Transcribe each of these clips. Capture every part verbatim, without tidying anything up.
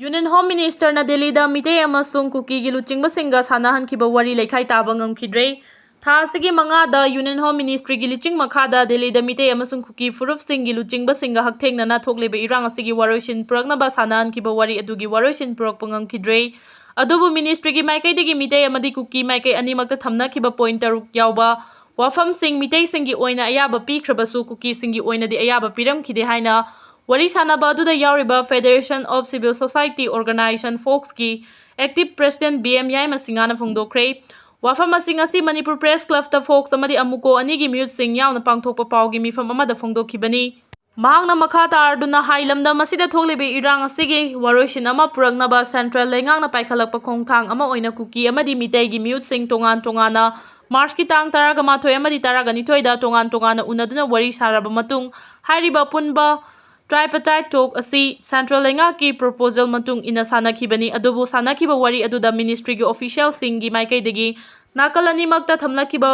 Union Home Ministerꯅ ꯗꯦꯜꯂꯤꯗ ꯃꯤꯇꯩ ꯑꯃꯁꯨꯡ ꯀꯨꯀꯤꯒꯤ ꯂꯨꯆꯤꯡꯕꯁꯤꯡꯒ ꯁꯥꯟꯅꯍꯟꯈꯤꯕ ꯋꯥꯔꯤ ꯂꯩꯈꯥꯏ ꯇꯥꯕ ꯉꯝꯈꯤꯗ꯭ꯔꯦ꯫ ꯊꯥ ꯑꯁꯤꯒꯤ ꯃꯉꯥꯗ Union Home Ministryꯒꯤ ꯂꯨꯆꯤꯡ ꯃꯈꯥꯗ ꯗꯦꯜꯂꯤꯗ ꯃꯤꯇꯩ ꯑꯃꯁꯨꯡ ꯀꯨꯀꯤ ꯐꯨꯔꯨꯞꯁꯤꯡꯒꯤ ꯂꯨꯆꯤꯡꯕꯁꯤꯡꯒ ꯍꯛꯊꯦꯡꯅꯅ ꯊꯣꯛꯂꯤꯕ ꯏꯔꯥꯡ ꯑꯁꯤꯒꯤ ꯋꯥꯔꯣꯏꯁꯤꯟ ꯄꯨꯔꯛꯅꯕ ꯁꯥꯟꯅꯍꯟꯈꯤꯕ ꯋꯥꯔꯤ ꯑꯗꯨꯒꯤ ꯋꯥꯔꯣꯏꯁꯤꯟ ꯄꯨꯔꯛꯄ ꯉꯝꯈꯤꯗ꯭ꯔꯦ꯫ ꯑꯗꯨꯕꯨ ministryꯒꯤ ꯃꯥꯏꯀꯩꯗꯒꯤ ꯃꯤꯇꯩ ꯑꯃꯗꯤ ꯀꯨꯀꯤ ꯃꯥꯏꯀꯩ ꯑꯅꯤꯃꯛꯇ ꯊꯝꯅꯈꯤꯕ point ꯇꯔꯨꯛ ꯌꯥꯎꯕ ꯋꯥꯐꯝꯁꯤꯡ ꯃꯤꯇꯩꯁꯤꯡꯒꯤ ꯑꯣꯏꯅ ꯑꯌꯥꯕ ꯄꯤꯈ꯭ꯔꯕꯁꯨ ꯀꯨꯀꯤꯁꯤꯡꯒꯤ ꯑꯣꯏꯅꯗꯤ ꯑꯌꯥꯕ ꯄꯤꯔꯝꯈꯤꯗꯦ ꯍꯥꯏꯅ ꯋꯥꯔꯤ ꯁꯥꯟꯅꯕ ꯑꯗꯨꯗ ꯌꯥꯎꯔꯤꯕ Federation of Civil Society Organization, FOCSꯀꯤ active president B M ꯌꯥꯏꯃꯁꯤꯡꯍꯅ ꯐꯣꯡꯗꯣꯛꯈ꯭ꯔꯦ꯫ ꯋꯥꯐꯝꯁꯤꯡ ꯑꯁꯤ ꯃꯅꯤꯄꯨꯔ Press Clubꯇ FOCS ꯑꯃꯗꯤ ꯑꯃꯨꯀꯣ ꯑꯅꯤꯒꯤ ꯃꯤꯍꯨꯠꯁꯤꯡ ꯌꯥꯎꯅ ꯄꯥꯡꯊꯣꯛꯄ ꯄꯥꯎꯒꯤ ꯃꯤꯐꯝ ꯑꯃꯗ ꯐꯣꯡꯗꯣꯛꯈꯤꯕꯅꯤ꯫ ꯃꯍꯥꯛꯅ ꯃꯈꯥ ꯇꯥꯔꯗꯨꯅ ꯍꯥꯏ, ꯂꯝꯗꯝ ꯑꯁꯤꯗ ꯊꯣꯛꯂꯤꯕ ꯏꯔꯥꯡ ꯑꯁꯤꯒꯤ ꯋꯥꯔꯣꯏꯁꯤꯟ ꯑꯃ ꯄꯨꯔꯛꯅꯕ central ꯂꯩꯉꯥꯛꯅ ꯄꯥꯏꯈꯠꯂꯛꯄ ꯈꯣꯡꯊꯥꯡ ꯑꯃ ꯑꯣꯏꯅ ꯀꯨꯀꯤ ꯑꯃꯗꯤ ꯃꯤꯇꯩꯒꯤ ꯃꯤꯍꯨꯠꯁꯤꯡ ꯇꯣꯉꯥꯟ ꯇꯣꯉꯥꯟꯅ Marchꯀꯤ ꯇꯥꯡ ꯇꯔꯥꯃꯥꯊꯣꯏ ꯑꯃꯗꯤ ꯇꯔꯥꯅꯤꯊꯣꯏꯗ ꯇꯣꯉꯥꯟ ꯇꯣꯉꯥꯟꯅ ꯎꯅꯗꯨꯅ ꯋꯥꯔꯤ ꯁꯥꯔꯕ ꯃꯇꯨꯡ, ꯍꯥꯏꯔꯤꯕ ꯑꯄꯨꯟꯕ tripartite talk ꯑꯁꯤ central ꯂꯩꯉꯥꯛꯀꯤ proposal ꯃꯇꯨꯡ ꯏꯟꯅ ꯁꯥꯟꯅꯈꯤꯕꯅꯤ꯫ ꯑꯗꯨꯕꯨ ꯁꯥꯟꯅꯈꯤꯕ ꯋꯥꯔꯤ ꯑꯗꯨꯗ ministryꯒꯤ officialꯁꯤꯡꯒꯤ ꯃꯥꯏꯀꯩꯗꯒꯤ ꯅꯥꯀꯜ ꯑꯅꯤꯃꯛꯇ ꯊꯝꯂꯛꯈꯤꯕ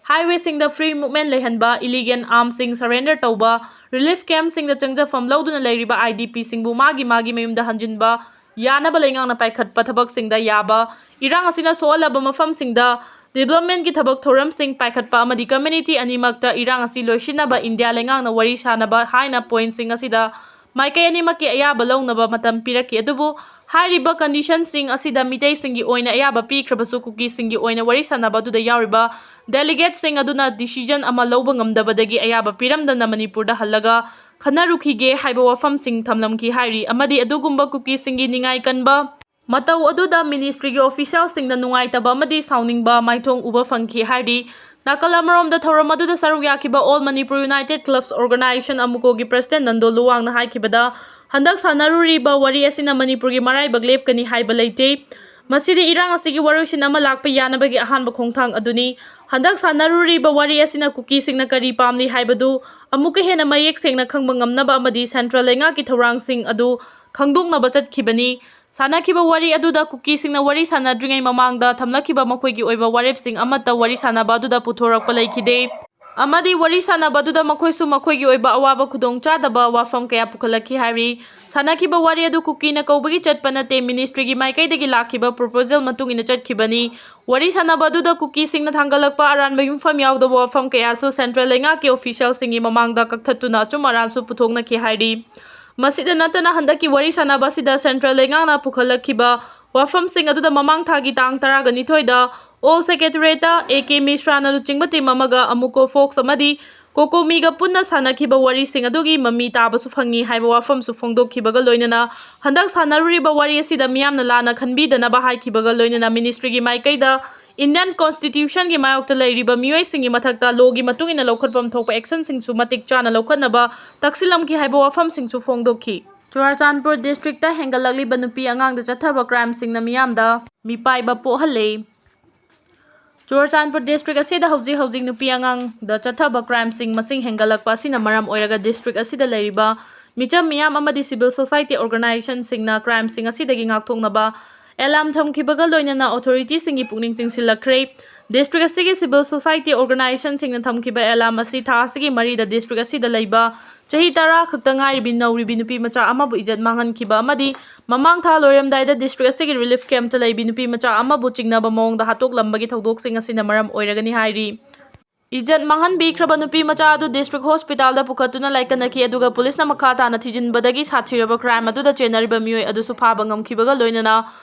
highwayꯁꯤꯡꯗ free movement ꯂꯩꯍꯟꯕ, illegal armsꯁꯤꯡ surrender ꯇꯧꯕ, relief campꯁꯤꯡꯗ ꯆꯪꯖꯐꯝ ꯂꯧꯗꯨꯅ ꯂꯩꯔꯤꯕ IDPꯁꯤꯡꯕꯨ ꯃꯥꯒꯤ ꯃꯥꯒꯤ ꯃꯌꯨꯝꯗ ꯍꯟꯖꯤꯟꯕ ꯌꯥꯅꯕ ꯂꯩꯉꯥꯛꯅ ꯄꯥꯏꯈꯠꯄ ꯊꯕꯛꯁꯤꯡꯗ ꯌꯥꯕ, ꯏꯔꯥꯡ ꯑꯁꯤꯅ ꯁꯣꯛꯍꯜꯂꯕ ꯃꯐꯝꯁꯤꯡꯗ developmentꯀꯤ ꯊꯕꯛ ꯊꯧꯔꯝꯁꯤꯡ ꯄꯥꯏꯈꯠꯄ ꯑꯃꯗꯤ community ꯑꯅꯤꯃꯛꯇ ꯏꯔꯥꯡ ꯑꯁꯤ ꯂꯣꯏꯁꯤꯟꯅꯕ ꯏꯟꯗꯤꯌꯥ ꯂꯩꯉꯥꯛꯅ ꯋꯥꯔꯤ ꯁꯥꯅꯕ ꯍꯥꯏꯅ pointꯁꯤꯡ ꯑꯁꯤꯗ ꯃꯥꯏꯀꯩ ꯑꯅꯤꯃꯛꯀꯤ ꯑꯌꯥꯕ ꯂꯧꯅꯕ ꯃꯇꯝ ꯄꯤꯔꯛꯈꯤ꯫ ꯑꯗꯨꯕꯨ ꯍꯥꯏꯔꯤꯕ conditionꯁꯤꯡ ꯑꯁꯤꯗ ꯃꯤꯇꯩꯁꯤꯡꯒꯤ ꯑꯣꯏꯅ ꯑꯌꯥꯕ ꯄꯤꯈ꯭ꯔꯕꯁꯨ ꯀꯨꯀꯤꯁꯤꯡꯒꯤ ꯑꯣꯏꯅ ꯋꯥꯔꯤ ꯁꯥꯅꯕ ꯑꯗꯨꯗ ꯌꯥꯎꯔꯤꯕ delegateꯁꯤꯡ ꯑꯗꯨꯅ decision ꯑꯃ ꯂꯧꯕ ꯉꯝꯗꯕꯗꯒꯤ ꯑꯌꯥꯕ ꯄꯤꯔꯝꯗꯅ ꯃꯅꯤꯄꯨꯔꯗ ꯍꯜꯂꯒ ꯈꯟꯅꯔꯨꯈꯤꯒꯦ ꯍꯥꯏꯕ ꯋꯥꯐꯝꯁꯤꯡ ꯊꯝꯂꯝꯈꯤ ꯍꯥꯏꯔꯤ꯫ ꯑꯃꯗꯤ ꯑꯗꯨꯒꯨꯝꯕ ꯀꯨꯀꯤꯁꯤꯡꯒꯤ ꯅꯤꯡꯉꯥꯏ ꯀꯟꯕ ꯃꯇꯧ ꯑꯗꯨꯗ ministryꯒꯤ officialꯁꯤꯡꯗ ꯅꯨꯡꯉꯥꯏꯇꯕ ꯑꯃꯗꯤ ꯁꯥꯎꯅꯤꯡꯕ ꯃꯥꯏꯊꯣꯡ ꯎꯕ ꯐꯪꯈꯤ ꯍꯥꯏꯔꯤ꯫ ꯅꯥꯀꯜ ꯑꯃꯔꯣꯝꯗ ꯊꯧꯔꯝ ꯑꯗꯨꯗ ꯁꯔꯨꯛ ꯌꯥꯈꯤꯕ All Manipur United Clubs Organisation, ꯑꯃꯨꯀꯣꯒꯤ president Nando ꯂꯨꯋꯥꯡꯅ ꯍꯥꯏꯈꯤꯕꯗ, ꯍꯟꯗꯛ ꯁꯥꯟꯅꯔꯨꯔꯤꯕ ꯋꯥꯔꯤ ꯑꯁꯤꯅ ꯃꯅꯤꯄꯨꯔꯒꯤ ꯃꯔꯥꯏꯕꯛ ꯂꯦꯞꯀꯅꯤ ꯍꯥꯏꯕ ꯂꯩꯇꯦ꯫ ꯃꯁꯤꯗꯤ ꯏꯔꯥꯡ ꯑꯁꯤꯒꯤ ꯋꯥꯔꯣꯏꯁꯤꯟ ꯑꯃ ꯂꯥꯛꯄ ꯌꯥꯅꯕꯒꯤ ꯑꯍꯥꯟꯕ ꯈꯣꯡꯊꯥꯡ ꯑꯗꯨꯅꯤ꯫ ꯍꯟꯗꯛ ꯁꯥꯟꯅꯔꯨꯔꯤꯕ ꯋꯥꯔꯤ ꯑꯁꯤꯅ ꯀꯨꯀꯤꯁꯤꯡꯅ ꯀꯔꯤ ꯄꯥꯝꯂꯤ ꯍꯥꯏꯕꯗꯨ ꯑꯃꯨꯛꯀ ꯍꯦꯟꯅ ꯃꯌꯦꯛ ꯁꯦꯡꯅ ꯈꯪꯕ ꯉꯝꯅꯕ ꯑꯃꯗꯤ central ꯂꯩꯉꯥꯛꯀꯤ ꯊꯧꯔꯥꯡꯁꯤꯡ ꯑꯗꯨ ꯈꯪꯗꯣꯛꯅꯕ ꯆꯠꯈꯤꯕꯅꯤ꯫ ꯁꯥꯟꯅꯈꯤꯕ ꯋꯥꯔꯤ ꯑꯗꯨꯗ ꯀꯨꯀꯤꯁꯤꯡꯅ ꯋꯥꯔꯤ ꯁꯥꯟꯅꯗ꯭ꯔꯤꯉꯩ ꯃꯃꯥꯡꯗ ꯊꯝꯂꯛꯈꯤꯕ ꯃꯈꯣꯏꯒꯤ ꯑꯣꯏꯕ ꯋꯥꯔꯦꯞꯁꯤꯡ ꯑꯃꯠꯇ ꯋꯥꯔꯤ ꯁꯥꯟꯅꯕ ꯑꯗꯨꯗ ꯄꯨꯊꯣꯔꯛꯄ ꯂꯩꯈꯤꯗꯦ꯫ ꯑꯃꯗꯤ ꯋꯥꯔꯤ ꯁꯥꯟꯅꯕ ꯑꯗꯨꯗ ꯃꯈꯣꯏꯁꯨ ꯃꯈꯣꯏꯒꯤ ꯑꯣꯏꯕ ꯑꯋꯥꯕ ꯈꯨꯗꯣꯡꯆꯥꯗꯕ ꯋꯥꯐꯝ ꯀꯌꯥ ꯄꯨꯈꯠꯂꯛꯈꯤ ꯍꯥꯏꯔꯤ꯫ ꯁꯥꯟꯅꯈꯤꯕ ꯋꯥꯔꯤ ꯑꯗꯨ ꯀꯨꯀꯤꯅ ꯀꯧꯕꯒꯤ ꯆꯠꯄ ꯅꯠꯇꯦ, ꯃꯤꯅꯤꯁꯇ꯭ꯔꯤꯒꯤ ꯃꯥꯏꯀꯩꯗꯒꯤ ꯂꯥꯛꯈꯤꯕ ꯄ꯭ꯔꯣꯄꯣꯖꯦꯜ ꯃꯇꯨꯡ ꯏꯟꯅ ꯆꯠꯈꯤꯕꯅꯤ꯫ ꯋꯥꯔꯤ ꯁꯥꯟꯅꯕ ꯑꯗꯨꯗ ꯀꯨꯀꯤꯁꯤꯡꯅ ꯊꯥꯡꯒꯠꯂꯛꯄ ꯑꯔꯥꯟꯕ ꯌꯨꯝꯐꯝ ꯌꯥꯎꯗꯕ ꯋꯥꯐꯝ ꯀꯌꯥꯁꯨ ꯁꯦꯟꯇ꯭ꯔꯦꯜ ꯂꯩꯉꯥꯛꯀꯤ ꯑꯣꯐꯤꯁꯤꯌꯦꯜꯁꯤꯡꯒꯤ ꯃꯃꯥꯡꯗ ꯀꯛꯊꯠꯇꯨꯅ ꯑꯆꯨꯝ ꯑꯔꯥꯟꯁꯨ ꯄꯨꯊꯣꯛꯅꯈꯤ ꯍꯥꯏꯔꯤ꯫ ꯃꯁꯤꯗ ꯅꯠꯇꯅ ꯍꯟꯗꯛꯀꯤ ꯋꯥꯔꯤ ꯁꯥꯟꯅꯕ ꯑꯁꯤꯗ ꯁꯦꯟꯇ꯭ꯔꯦꯜ ꯂꯩꯉꯥꯛꯅ ꯄꯨꯈꯠꯂꯛꯈꯤꯕ ꯋꯥꯐꯝꯁꯤꯡ ꯑꯗꯨꯗ ꯃꯃꯥꯡ ꯊꯥꯒꯤ ꯇꯥꯡ ꯇꯔꯥꯒ ꯅꯤꯊꯣꯏꯗ ꯑꯣꯜ ꯁꯦꯀ꯭ꯔꯦꯇꯔꯤꯌꯦꯠꯇ ꯑꯦ ꯀꯦ ꯃꯤꯁ꯭ꯔꯥꯅ ꯂꯨꯆꯤꯡꯕ ꯇꯤꯝ ꯑꯃꯒ ꯑꯃꯨꯀꯣ ꯐꯣꯛꯁ ꯑꯃꯗꯤ ꯀꯣꯀꯣꯃꯤꯒ ꯄꯨꯟꯅ ꯁꯥꯟꯅꯈꯤꯕ ꯋꯥꯔꯤꯁꯤꯡ ꯑꯗꯨꯒꯤ ꯃꯃꯤ ꯇꯥꯕꯁꯨ ꯐꯪꯉꯤ ꯍꯥꯏꯕ ꯋꯥꯐꯝꯁꯨ ꯐꯣꯡꯗꯣꯛꯈꯤꯕꯒ ꯂꯣꯏꯅꯅ ꯍꯟꯗꯛ ꯁꯥꯟꯅꯔꯨꯔꯤꯕ ꯋꯥꯔꯤ ꯑꯁꯤꯗ ꯃꯤꯌꯥꯝꯅ ꯂꯥꯟꯅ ꯈꯟꯕꯤꯗꯅꯕ ꯍꯥꯏꯈꯤꯕꯒ ꯂꯣꯏꯅꯅ ꯃꯤꯅꯤꯁꯇ꯭ꯔꯤꯒꯤ ꯃꯥꯏꯀꯩꯗ ꯏꯟꯗꯤꯌꯟ ꯀꯣꯟꯁꯇꯤꯇ꯭ꯌꯨꯁꯟꯒꯤ ꯃꯥꯌꯣꯛꯇ ꯂꯩꯔꯤꯕ ꯃꯤꯑꯣꯏꯁꯤꯡꯒꯤ ꯃꯊꯛꯇ ꯂꯣꯒꯤ ꯃꯇꯨꯡ ꯏꯟꯅ ꯂꯧꯈꯠꯐꯝ ꯊꯣꯛꯄ ꯑꯦꯛꯁꯟꯁꯤꯡꯁꯨ ꯃꯇꯤꯛ ꯆꯥꯅ ꯂꯧꯈꯠꯅꯕ ꯇꯛꯁꯤꯜꯂꯝꯈꯤ ꯍꯥꯏꯕ ꯋꯥꯐꯝꯁꯤꯡꯁꯨ ꯐꯣꯡꯗꯣꯛꯈꯤ꯫ ꯆꯨꯔꯥꯆꯥꯟꯄꯨꯔ ꯗꯤꯁꯇ꯭ꯔꯤꯛꯇ ꯍꯦꯟꯒꯠꯂꯛꯂꯤꯕ ꯅꯨꯄꯤ ꯑꯉꯥꯡꯗ ꯆꯠꯊꯕ ꯀ꯭ꯔꯥꯏꯝꯁꯤꯡꯅ ꯃꯤꯌꯥꯝꯗ ꯃꯤꯄꯥꯏꯕ ꯄꯣꯛꯍꯜꯂꯦ꯫ ꯆꯨꯔꯥꯆꯥꯟꯄꯨꯔ ꯗꯤꯁꯇ꯭ꯔꯤꯛ ꯑꯁꯤꯗ ꯍꯧꯖꯤꯛ ꯍꯧꯖꯤꯛ ꯅꯨꯄꯤ ꯑꯉꯥꯡꯗ ꯆꯠꯊꯕ ꯀ꯭ꯔꯥꯏꯝꯁꯤꯡ ꯃꯁꯤꯡ ꯍꯦꯟꯒꯠꯂꯛꯄ ꯑꯁꯤꯅ ꯃꯔꯝ ꯑꯣꯏꯔꯒ ꯗꯤꯁꯇ꯭ꯔꯤꯛ ꯑꯁꯤꯗ ꯂꯩꯔꯤꯕ ꯃꯤꯆꯝ ꯃꯤꯌꯥꯝ ꯑꯃꯗꯤ ꯁꯤꯚꯤꯜ ꯁꯣꯁꯥꯏꯇꯤ ꯑꯣꯔꯒꯅꯥꯏꯖꯦꯁꯟꯁꯤꯡꯅ ꯀ꯭ꯔꯥꯏꯝꯁꯤꯡ ꯑꯁꯤꯗꯒꯤ ꯉꯥꯛꯊꯣꯛꯅꯕ ꯑꯦꯂꯥꯔꯝ ꯊꯝꯈꯤꯕꯒ ꯂꯣꯏꯅꯅ ꯑꯣꯊꯣꯔꯤꯇꯤꯁꯤꯡꯒꯤ ꯄꯨꯛꯅꯤꯡ ꯆꯤꯡꯁꯤꯜꯂꯛꯈ꯭ꯔꯦ꯫ ꯗꯤꯁꯇ꯭ꯔꯤꯛ ꯑꯁꯤꯒꯤ ꯁꯤꯚꯤꯜ ꯁꯣꯁꯥꯏꯇꯤ ꯑꯣꯔꯒꯅꯥꯏꯖꯦꯁꯟꯁꯤꯡꯅ ꯊꯝꯈꯤꯕ ꯑꯦꯂꯥꯔꯝ ꯑꯁꯤ ꯊꯥ ꯑꯁꯤꯒꯤ ꯃꯔꯤꯗ ꯗꯤꯁꯇ꯭ꯔꯤꯛ ꯑꯁꯤꯗ ꯂꯩꯕ ꯆꯍꯤ ꯇꯔꯥ ꯈꯛꯇ ꯉꯥꯏꯔꯤꯕꯤ ꯅꯧꯔꯤꯕꯤ ꯅꯨꯄꯤ ꯃꯆꯥ ꯑꯃꯕꯨ ꯏꯖꯠ ꯃꯥꯡꯍꯟꯈꯤꯕ ꯑꯃꯗꯤ ꯃꯃꯥꯡ ꯊꯥ ꯂꯣꯏꯔꯝꯗꯥꯏꯗ ꯗꯤꯁꯇ꯭ꯔꯤꯛ ꯑꯁꯤꯒꯤ ꯔꯤꯂꯤꯐ ꯀꯦꯝꯞꯇ ꯂꯩꯕꯤ ꯅꯨꯄꯤ ꯃꯆꯥ ꯑꯃꯕꯨ ꯆꯤꯡꯅꯕ ꯃꯑꯣꯡꯗ ꯍꯥꯠꯇꯣꯛꯂꯝꯕꯒꯤ ꯊꯧꯗꯣꯛꯁꯤꯡ ꯑꯁꯤꯅ ꯃꯔꯝ ꯑꯣꯏꯔꯒꯅꯤ ꯍꯥꯏꯔꯤ꯫ ꯏꯖꯠ ꯃꯥꯡꯍꯟꯕꯤꯈ꯭ꯔꯕ ꯅꯨꯄꯤ ꯃꯆꯥ ꯑꯗꯨ ꯗꯤꯁꯇ꯭ꯔꯤꯛ ꯍꯣꯁꯄꯤꯇꯥꯜꯗ ꯄꯨꯈꯠꯇꯨꯅ ꯂꯥꯏꯀꯠꯅꯈꯤ, ꯑꯗꯨꯒ ꯄꯨꯂꯤꯁꯅ ꯃꯈꯥ ꯇꯥꯅ ꯊꯤꯖꯤꯟꯕꯗꯒꯤ ꯁꯥꯊꯤꯔꯕ ꯀ꯭ꯔꯥꯏꯝ ꯑꯗꯨꯗ ꯆꯦꯟꯅꯔꯤꯕ ꯃꯤꯑꯣꯏ ꯑꯗꯨꯁꯨ ꯐꯥꯕ ꯉꯝꯈꯤꯕꯒ ꯂꯣꯏꯅꯅ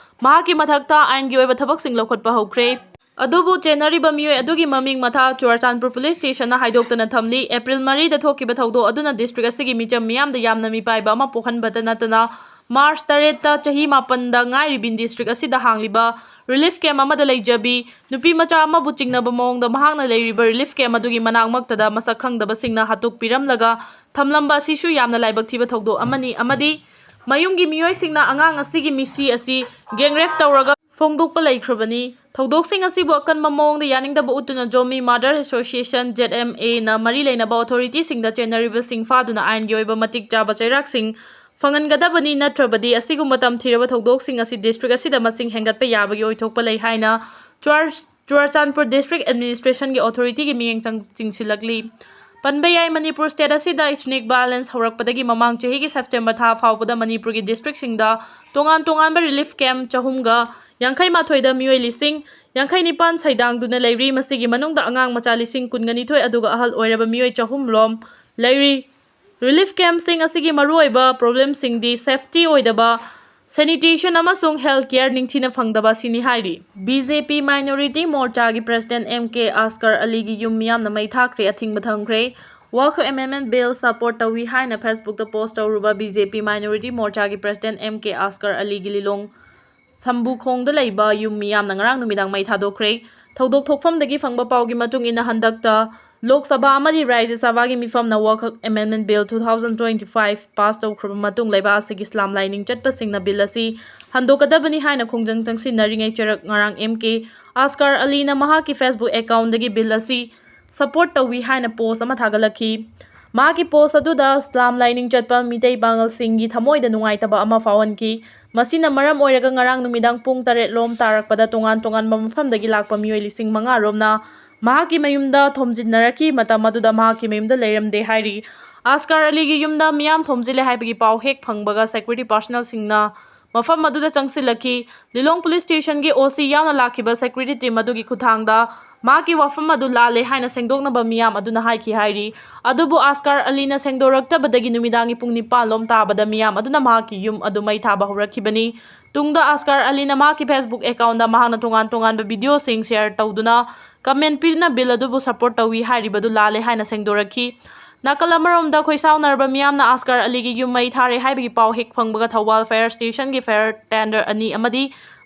ꯃꯍꯥꯛꯀꯤ ꯃꯊꯛꯇ ꯑꯥꯏꯟꯒꯤ ꯑꯣꯏꯕ ꯊꯕꯛꯁꯤꯡ ꯂꯧꯈꯠꯄ ꯍꯧꯈ꯭ꯔꯦ꯫ ꯑꯗꯨꯕꯨ ꯆꯦꯟꯅꯔꯤꯕ ꯃꯤꯑꯣꯏ ꯑꯗꯨꯒꯤ ꯃꯃꯤꯡ ꯃꯊꯥ ꯆꯨꯔꯥꯆꯥꯟꯄꯨꯔ ꯄꯨꯂꯤꯁ ꯁ꯭ꯇꯦꯁꯟꯅ ꯍꯥꯏꯗꯣꯛꯇꯅ ꯊꯝꯂꯤ꯫ ꯑꯦꯄ꯭ꯔꯤꯜ ꯃꯔꯤꯗ ꯊꯣꯛꯈꯤꯕ ꯊꯧꯗꯣꯛ ꯑꯗꯨꯅ ꯗꯤꯁꯇ꯭ꯔꯤꯛ ꯑꯁꯤꯒꯤ ꯃꯤꯆꯝ ꯃꯤꯌꯥꯝꯗ ꯌꯥꯝꯅ ꯃꯤꯄꯥꯏꯕ ꯑꯃ ꯄꯣꯛꯍꯟꯕꯇ ꯅꯠꯇꯅ ꯃꯥꯔꯆ ꯇꯔꯦꯠꯇ ꯆꯍꯤ ꯃꯥꯄꯟꯗ ꯉꯥꯏꯔꯤꯕꯤ ꯗꯤꯁꯇ꯭ꯔꯤꯛ ꯑꯁꯤꯗ ꯍꯥꯡꯂꯤꯕ ꯔꯤꯂꯤꯐ ꯀꯦꯝꯞ ꯑꯃꯗ ꯂꯩꯖꯕꯤ ꯅꯨꯄꯤ ꯃꯆꯥ ꯑꯃꯕꯨ ꯆꯤꯡꯅꯕ ꯃꯑꯣꯡꯗ ꯃꯍꯥꯛꯅ ꯂꯩꯔꯤꯕ ꯔꯤꯂꯤꯐ ꯀꯦꯝꯞ ꯑꯗꯨꯒꯤ ꯃꯅꯥꯛꯃꯛꯇꯗ ꯃꯁꯛ ꯈꯪꯗꯕꯁꯤꯡꯅ ꯍꯥꯠꯇꯣꯛꯄꯤꯔꯝꯂꯒ ꯊꯝꯂꯝꯕ ꯑꯁꯤꯁꯨ ꯌꯥꯝꯅ ꯂꯥꯏꯕꯛ ꯊꯤꯕ ꯊꯧꯗꯣꯛ ꯑꯃꯅꯤ ꯑꯃꯗꯤ ꯃꯌꯨꯝꯒꯤ ꯃꯤꯑꯣꯏꯁꯤꯡꯅ ꯑꯉꯥꯡ ꯑꯁꯤꯒꯤ ꯃꯤꯁꯤ ꯑꯁꯤ ꯒꯦꯡꯔꯦꯞ ꯇꯧꯔꯒ ꯐꯣꯡꯗꯣꯛꯄ ꯂꯩꯈ꯭ꯔꯕꯅꯤ꯫ ꯊꯧꯗꯣꯛꯁꯤꯡ ꯑꯁꯤꯕꯨ ꯑꯀꯟꯕ ꯃꯑꯣꯡꯗ ꯌꯥꯅꯤꯡꯗꯕ ꯎꯠꯇꯨꯅ ꯖꯣꯃꯤ ꯃꯥꯔꯗꯔ ꯑꯦꯁꯣꯁꯤꯌꯦꯁꯟ, ꯖꯦꯠ ꯑꯦꯝ ꯑꯦꯅ ꯃꯔꯤ ꯂꯩꯅꯕ ꯑꯣꯊꯣꯔꯤꯇꯤꯁꯤꯡꯗ ꯆꯦꯟꯅꯔꯤꯕꯁꯤꯡ ꯐꯥꯗꯨꯅ ꯑꯥꯏꯟꯒꯤ ꯑꯣꯏꯕ ꯃꯇꯤꯛ ꯆꯥꯕ ꯆꯩꯔꯥꯛꯁꯤꯡ ꯐꯪꯍꯟꯒꯗꯕꯅꯤ, ꯅꯠꯇ꯭ꯔꯕꯗꯤ ꯑꯁꯤꯒꯨꯝꯕ ꯇꯝꯊꯤꯔꯕ ꯊꯧꯗꯣꯛꯁꯤꯡ ꯑꯁꯤ ꯗꯤꯁꯇ꯭ꯔꯤꯛ ꯑꯁꯤꯗ ꯃꯁꯤꯡ ꯍꯦꯟꯒꯠꯄ ꯌꯥꯕꯒꯤ ꯑꯣꯏꯊꯣꯛꯄ ꯂꯩ ꯍꯥꯏꯅ ꯆꯨꯔꯥ-, ꯆꯨꯔꯆꯥꯟꯄꯨꯔ ꯗꯤꯁꯇ꯭ꯔꯤꯛ ꯑꯦꯗꯃꯤꯅꯤꯁꯇ꯭ꯔꯦꯁꯟꯒꯤ ꯑꯣꯊꯣꯔꯤꯇꯤꯒꯤ ꯃꯤꯠꯌꯦꯡ ꯆꯪ-, ꯆꯤꯡꯁꯤꯜꯂꯛꯂꯤ꯫ ꯄꯟꯕ ꯌꯥꯏ, ꯃꯅꯤꯄꯨꯔ ꯁ꯭ꯇꯦꯠ ꯑꯁꯤꯗ ꯏꯊꯅꯤꯛ ꯚꯥꯏꯑꯣꯂꯦꯟꯁ ꯍꯧꯔꯛꯄꯗꯒꯤ ꯃꯃꯥꯡ ꯆꯍꯤꯒꯤ ꯁꯦꯞꯇꯦꯝꯕꯔ ꯊꯥ ꯐꯥꯎꯕꯗ ꯃꯅꯤꯄꯨꯔꯒꯤ ꯗꯤꯁꯇ꯭ꯔꯤꯛꯁꯤꯡꯗ ꯇꯣꯉꯥꯟ ꯇꯣꯉꯥꯟꯕ ꯔꯤꯂꯤꯐ ꯀꯦꯝꯞ ꯆꯍꯨꯝꯒ ꯌꯥꯡꯈꯩ ꯃꯥꯊꯣꯏꯗ ꯃꯤꯑꯣꯏ ꯂꯤꯁꯤꯡ ꯌꯥꯡꯈꯩ ꯅꯤꯄꯥꯟ ꯁꯩꯗꯥꯡꯗꯨꯅ ꯂꯩꯔꯤ꯫ ꯃꯁꯤꯒꯤ ꯃꯅꯨꯡꯗ ꯑꯉꯥꯡ ꯃꯆꯥ ꯂꯤꯁꯤꯡ ꯀꯨꯟꯒ ꯅꯤꯊꯣꯏ ꯑꯗꯨꯒ ꯑꯍꯜ ꯑꯣꯏꯔꯕ ꯃꯤꯑꯣꯏ ꯆꯍꯨꯝ ꯔꯣꯝ ꯂꯩꯔꯤ꯫ ꯔꯤꯂꯤꯐ ꯀꯦꯝꯞꯁꯤꯡ ꯑꯁꯤꯒꯤ ꯃꯔꯨꯑꯣꯏꯕ ꯄ꯭ꯔꯣꯕ꯭ꯂꯦꯝꯁꯤꯡꯗꯤ ꯁꯦꯐꯇꯤ ꯑꯣꯏꯗꯕ, ꯁꯦꯅꯤꯇꯦꯁꯟ ꯑꯃꯁꯨꯡ ꯍꯦꯜꯊ ꯀꯦꯌꯔ ꯅꯤꯡꯊꯤꯅ ꯐꯪꯗꯕ ꯑꯁꯤꯅꯤ ꯍꯥꯏꯔꯤ꯫ ꯕꯤ ꯖꯦ ꯄꯤ ꯃꯥꯏꯅꯣꯔꯤꯇꯤ ꯃꯣꯔꯆꯥꯒꯤ ꯄ꯭ꯔꯦꯁꯤꯗꯦꯟꯠ ꯑꯦꯝ ꯀꯦ ꯑꯁꯀꯔ ꯑꯂꯤꯒꯤ ꯌꯨꯝ ꯃꯤꯌꯥꯝꯅ ꯃꯩ ꯊꯥꯈ꯭ꯔꯦ, ꯑꯊꯤꯡꯕ ꯊꯝꯈ꯭ꯔꯦ꯫ ꯋꯥꯈꯐ ꯑꯦꯃꯦꯟꯗꯃꯦꯟꯠ ꯕꯤꯜ ꯁꯄꯣꯔꯠ ꯇꯧꯏ ꯍꯥꯏꯅ ꯐꯦꯁꯕꯨꯛꯇ ꯄꯣꯁꯠ ꯇꯧꯔꯨꯕ ꯕꯤ ꯖꯦ ꯄꯤ ꯃꯥꯏꯅꯣꯔꯤꯇꯤ ꯃꯣꯔꯆꯥꯒꯤ ꯄ꯭ꯔꯦꯁꯤꯗꯦꯟꯠ ꯑꯦꯝ ꯀꯦ ꯑꯁꯀꯔ ꯑꯂꯤꯒꯤ ꯂꯤꯂꯣꯡ ꯁꯝꯕꯨꯈꯣꯡꯗ ꯂꯩꯕ ꯌꯨꯝ ꯃꯤꯌꯥꯝꯅ ꯉꯔꯥꯡ ꯅꯨꯃꯤꯗꯥꯡ ꯃꯩ ꯊꯥꯗꯣꯛꯈ꯭ꯔꯦ꯫ ꯊꯧꯗꯣꯛ ꯊꯣꯛꯐꯝꯗꯒꯤ ꯐꯪꯕ ꯄꯥꯎꯒꯤ ꯃꯇꯨꯡ ꯏꯟꯅ, ꯍꯟꯗꯛꯇ ꯂꯣꯛ ꯁꯚꯥ ꯑꯃꯗꯤ ꯔꯥꯖ꯭ꯌ ꯁꯚꯥꯒꯤ ꯃꯤꯐꯝꯅ ꯋꯥꯈꯐ amendment bill two thousand twenty five pass ꯇꯧꯈ꯭ꯔꯕ ꯃꯇꯨꯡ, ꯂꯩꯕꯥꯛ ꯑꯁꯤꯒꯤ ꯏꯁꯂꯥꯝ ꯂꯥꯏꯅꯤꯡ ꯆꯠꯄꯁꯤꯡꯅ ꯕꯤꯜ ꯑꯁꯤ ꯍꯟꯗꯣꯛꯀꯗꯕꯅꯤ ꯍꯥꯏꯅ ꯈꯣꯡꯖꯪ ꯆꯪꯁꯤꯟꯅꯔꯤꯉꯩ ꯆꯔꯛ ꯉꯔꯥꯡ ꯑꯦꯝ ꯀꯦ ꯑꯁꯀꯔ ꯑꯂꯤꯅ ꯃꯍꯥꯛꯀꯤ ꯐꯦꯁꯕꯨꯛ ꯑꯦꯀꯥꯎꯟꯗꯒꯤ ꯕꯤꯜ ꯑꯁꯤ ꯁꯄꯣꯔꯠ ꯇꯧꯏ ꯍꯥꯏꯅ ꯄꯣꯁꯠ ꯑꯃ ꯊꯥꯒꯠꯂꯛꯈꯤ꯫ ꯃꯍꯥꯛꯀꯤ ꯄꯣꯁꯠ ꯑꯗꯨꯗ ꯏꯁꯂꯥꯝ ꯂꯥꯏꯅꯤꯡ ꯆꯠꯄ ꯃꯤꯇꯩ ꯄꯥꯉꯜꯁꯤꯡꯒꯤ ꯊꯃꯣꯏꯗ ꯅꯨꯡꯉꯥꯏꯇꯕ ꯑꯃ ꯐꯥꯎꯍꯟꯈꯤ꯫ ꯃꯁꯤꯅ ꯃꯔꯝ ꯑꯣꯏꯔꯒ ꯉꯔꯥꯡ ꯅꯨꯃꯤꯗꯥꯡ ꯄꯨꯡ ꯇꯔꯦꯠ ꯂꯣꯝ ꯇꯥꯔꯛꯄꯗ ꯇꯣꯉꯥꯟ ꯇꯣꯉꯥꯟꯕ ꯃꯐꯝꯗꯒꯤ ꯂꯥꯛꯄ ꯃꯤꯑꯣꯏ ꯂꯤꯁꯤꯡ ꯃꯉꯥ ꯔꯣꯝꯅ ꯃꯍꯥꯛꯀꯤ ꯃꯌꯨꯝꯗ ꯊꯣꯝꯖꯤꯟꯅꯔꯛꯈꯤ꯫ ꯃꯇꯝ ꯑꯗꯨꯗ ꯃꯍꯥꯛꯀꯤ ꯃꯌꯨꯝꯗ ꯂꯩꯔꯝꯗꯦ ꯍꯥꯏꯔꯤ꯫ ꯑꯁꯀꯔ ꯑꯂꯤꯒꯤ ꯌꯨꯝꯗ ꯃꯤꯌꯥꯝ ꯊꯣꯝꯖꯤꯜꯂꯦ ꯍꯥꯏꯕꯒꯤ ꯄꯥꯎ ꯍꯦꯛ ꯐꯪꯕꯒ ꯁꯦꯀ꯭ꯌꯨꯔꯤꯇꯤ ꯄꯥꯔꯁꯅꯦꯜꯁꯤꯡꯅ ꯃꯐꯝ ꯑꯗꯨꯗ ꯆꯪꯁꯤꯜꯂꯛꯈꯤ꯫ ꯂꯤꯂꯣꯡ ꯄꯨꯂꯤꯁ ꯁ꯭ꯇꯦꯁꯟꯒꯤ ꯑꯣ ꯁꯤ ꯌꯥꯎꯅ ꯂꯥꯛꯈꯤꯕ ꯁꯦꯀ꯭ꯌꯨꯔꯤꯇꯤ ꯇꯤꯝ ꯑꯗꯨꯒꯤ ꯈꯨꯠꯊꯥꯡꯗ ꯃꯍꯥꯛꯀꯤ ꯋꯥꯐꯝ ꯑꯗꯨ ꯂꯥꯜꯂꯦ ꯍꯥꯏꯅ ꯁꯦꯡꯗꯣꯛꯅꯕ ꯃꯤꯌꯥꯝ ꯑꯗꯨꯅ ꯍꯥꯏꯈꯤ ꯍꯥꯏꯔꯤ꯫ ꯑꯗꯨꯕꯨ ꯑꯁꯀꯔ ꯑꯂꯤꯅ ꯁꯦꯡꯗꯣꯔꯛꯇꯕꯗꯒꯤ ꯅꯨꯃꯤꯗꯥꯡꯒꯤ ꯄꯨꯡ ꯅꯤꯄꯥꯟ ꯂꯣꯝ ꯇꯥꯕꯗ ꯃꯤꯌꯥꯝ ꯑꯗꯨꯅ ꯃꯍꯥꯛꯀꯤ ꯌꯨꯝ ꯑꯗꯨ ꯃꯩ ꯊꯥꯕ ꯍꯧꯔꯛꯈꯤꯕꯅꯤ꯫ ꯇꯨꯡꯗ ꯑꯁꯀꯔ ꯑꯂꯤꯅ ꯃꯍꯥꯛꯀꯤ ꯐꯦꯁꯕꯨꯛ ꯑꯦꯀꯥꯎꯟꯗ ꯃꯍꯥꯛꯅ ꯇꯣꯉꯥꯟ ꯇꯣꯉꯥꯟꯕ ꯚꯤꯗꯤꯑꯣꯁꯤꯡ ꯁꯦꯌꯔ ꯇꯧꯗꯨꯅ ꯀꯃꯦꯟ ꯄꯤꯗꯨꯅ ꯕꯤꯜ ꯑꯗꯨꯕꯨ ꯁꯄꯣꯔꯠ ꯇꯧꯏ ꯍꯥꯏꯔꯤꯕꯗꯨ ꯂꯥꯜꯂꯦ ꯍꯥꯏꯅ ꯁꯦꯡꯗꯣꯔꯛꯈꯤ꯫ ꯅꯥꯀꯜ ꯑꯃꯔꯣꯝꯗ, ꯈꯣꯏꯁꯥꯎꯅꯔꯕ ꯃꯤꯌꯥꯝꯅ ꯑꯁꯀꯔ ꯑꯂꯤꯒꯤ ꯌꯨꯝ ꯃꯩ ꯊꯥꯔꯦ ꯍꯥꯏꯕꯒꯤ ꯄꯥꯎ ꯍꯦꯛ ꯐꯪꯕꯒ ꯊꯧꯕꯥꯜ ꯐꯥꯌꯔ ꯁ꯭ꯇꯦꯁꯟꯒꯤ ꯐꯥꯌꯔ ꯇꯦꯟꯗꯔ ꯑꯅꯤ ꯑꯃꯗꯤ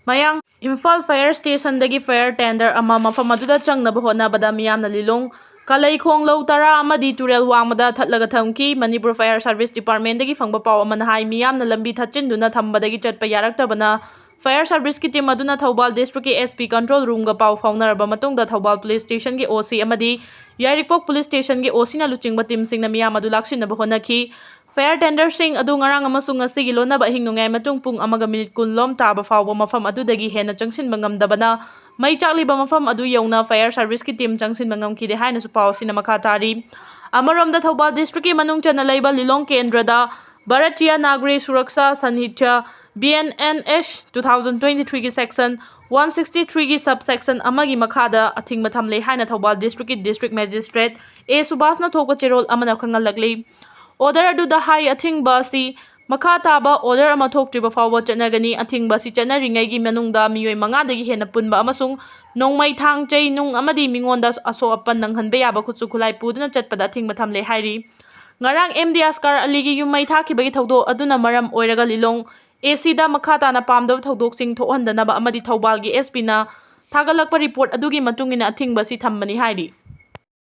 ꯃꯌꯥꯡ ꯏꯝꯐꯥꯜ ꯐꯥꯌꯔ ꯁ꯭ꯇꯦꯁꯟꯗꯒꯤ ꯐꯥꯌꯔ ꯇꯦꯟꯗꯔ ꯑꯃ ꯃꯐꯝ ꯑꯗꯨꯗ ꯆꯪꯅꯕ ꯍꯣꯠꯅꯕꯗ ꯃꯤꯌꯥꯝꯅ ꯂꯤꯂꯣꯡ ꯀꯂꯩꯈꯣꯡ ꯂꯧ ꯇꯔꯥ ꯑꯃꯗꯤ ꯇꯨꯔꯦꯜ ꯋꯥꯡꯃꯗ ꯊꯠꯂꯒ ꯊꯝꯈꯤ꯫ ꯃꯅꯤꯄꯨꯔ ꯐꯥꯌꯔ ꯁꯔꯚꯤꯁ ꯗꯤꯄꯥꯔꯠꯃꯦꯟꯗꯒꯤ ꯐꯪꯕ ꯄꯥꯎ ꯑꯃꯅ ꯍꯥꯏ, ꯃꯤꯌꯥꯝꯅ ꯂꯝꯕꯤ ꯊꯠꯆꯤꯟꯗꯨꯅ ꯊꯝꯕꯗꯒꯤ ꯆꯠꯄ ꯌꯥꯔꯛꯇꯕꯅ ꯐꯥꯌꯔ ꯁꯔꯚꯤꯁꯀꯤ ꯇꯤꯝ ꯑꯗꯨꯅ ꯊꯧꯕꯥꯜ ꯗꯤꯁꯇ꯭ꯔꯤꯛꯀꯤ ꯑꯦꯁ ꯄꯤ ꯀꯟꯇ꯭ꯔꯣꯜ ꯔꯨꯝꯒ ꯄꯥꯎ ꯐꯥꯎꯅꯔꯕ ꯃꯇꯨꯡꯗ ꯊꯧꯕꯥꯜ ꯄꯨꯂꯤꯁ ꯁ꯭ꯇꯦꯁꯟꯒꯤ ꯑꯣ ꯁꯤ ꯑꯃꯗꯤ ꯌꯥꯏꯔꯤꯄꯣꯛ ꯄꯨꯂꯤꯁ ꯁ꯭ꯇꯦꯁꯟꯒꯤ ꯑꯣ ꯁꯤꯅ ꯂꯨꯆꯤꯡꯕ ꯇꯤꯝꯁꯤꯡꯅ ꯃꯤꯌꯥꯝ ꯑꯗꯨ ꯂꯥꯛꯁꯤꯟꯅꯕ ꯍꯣꯠꯅꯈꯤ꯫ Fire tenderꯁꯤꯡ ꯑꯗꯨ ꯉꯔꯥꯡ ꯑꯃꯁꯨꯡ ꯉꯁꯤꯒꯤ ꯂꯣꯟꯅꯕ ꯑꯍꯤꯡ ꯅꯣꯡꯌꯥꯏ ꯃꯇꯨꯡ ꯄꯨꯡ ꯑꯃꯒ ꯃꯤꯅꯤꯠ ꯀꯨꯟ ꯂꯣꯝ ꯇꯥꯕ ꯐꯥꯎꯕ ꯃꯐꯝ ꯑꯗꯨꯗꯒꯤ ꯍꯦꯟꯅ ꯆꯪꯁꯤꯟꯕ ꯉꯝꯗꯕꯅ ꯃꯩ ꯆꯥꯛꯂꯤꯕ ꯃꯐꯝ ꯑꯗꯨ ꯌꯧꯅ fire serviceꯀꯤ team ꯆꯪꯁꯤꯟꯕ ꯉꯝꯈꯤꯗꯦ ꯍꯥꯏꯅꯁꯨ ꯄꯥꯎ ꯑꯁꯤꯅ ꯃꯈꯥ ꯇꯥꯔꯤ꯫ ꯑꯃꯔꯣꯝꯗ ꯊꯧꯕꯥꯜ districtꯀꯤ ꯃꯅꯨꯡ ꯆꯟꯅ ꯂꯩꯕ ꯂꯤꯂꯣꯡ ꯀꯦꯟꯗ꯭ꯔꯗ Bharatiya Nagari Surakshya Sanhitya, B N N S, two thousand twenty threeꯒꯤ section one sixty threeꯒꯤ subsection ꯑꯃꯒꯤ ꯃꯈꯥꯗ ꯑꯊꯤꯡꯕ ꯊꯝꯂꯦ ꯍꯥꯏꯅ ꯊꯧꯕꯥꯜ districtꯀꯤ district magistrate A ꯁꯨꯕꯥꯁꯅ ꯊꯣꯛꯄ ꯆꯦꯔꯣꯜ ꯑꯃꯅ ꯈꯪꯍꯜꯂꯛꯂꯤ꯫ Order ꯑꯗꯨꯗ ꯍꯥꯏ, ꯑꯊꯤꯡꯕ ꯑꯁꯤ ꯃꯈꯥ ꯇꯥꯕ order ꯑꯃ ꯊꯣꯛꯇ꯭ꯔꯤꯕ ꯐꯥꯎꯕ ꯆꯠꯅꯒꯅꯤ꯫ ꯑꯊꯤꯡꯕ ꯑꯁꯤ ꯆꯠꯅꯔꯤꯉꯩꯒꯤ ꯃꯅꯨꯡꯗ ꯃꯤꯑꯣꯏ ꯃꯉꯥꯗꯒꯤ ꯍꯦꯟꯅ ꯄꯨꯟꯕ ꯑꯃꯁꯨꯡ ꯅꯣꯡꯃꯩ, ꯊꯥꯡ, ꯆꯩ ꯅꯨꯡ ꯑꯃꯗꯤ ꯃꯤꯉꯣꯟꯗ ꯑꯁꯣꯛ ꯑꯄꯟ ꯅꯪꯍꯟꯕ ꯌꯥꯕ ꯈꯨꯠꯁꯨ ꯈꯨꯠꯂꯥꯏ ꯄꯨꯗꯨꯅ ꯆꯠꯄꯗ ꯑꯊꯤꯡꯕ ꯊꯝꯂꯦ ꯍꯥꯏꯔꯤ꯫ ꯉꯔꯥꯡ M D ꯑꯁꯀꯔ ꯑꯂꯤꯒꯤ ꯌꯨꯝ ꯃꯩ ꯊꯥꯈꯤꯕꯒꯤ ꯊꯧꯗꯣꯛ ꯑꯗꯨꯅ ꯃꯔꯝ ꯑꯣꯏꯔꯒ ꯂꯤꯂꯣꯡ A Cꯗ ꯃꯈꯥ ꯇꯥꯅ ꯄꯥꯝꯗꯕ ꯊꯧꯗꯣꯛꯁꯤꯡ ꯊꯣꯛꯍꯟꯗꯅꯕ ꯑꯃꯗꯤ ꯊꯧꯕꯥꯜꯒꯤ S Pꯅ ꯊꯥꯒꯠꯂꯛꯄ report ꯑꯗꯨꯒꯤ ꯃꯇꯨꯡ ꯏꯟꯅ ꯑꯊꯤꯡꯕ ꯑꯁꯤ ꯊꯝꯕꯅꯤ ꯍꯥꯏꯔꯤ꯫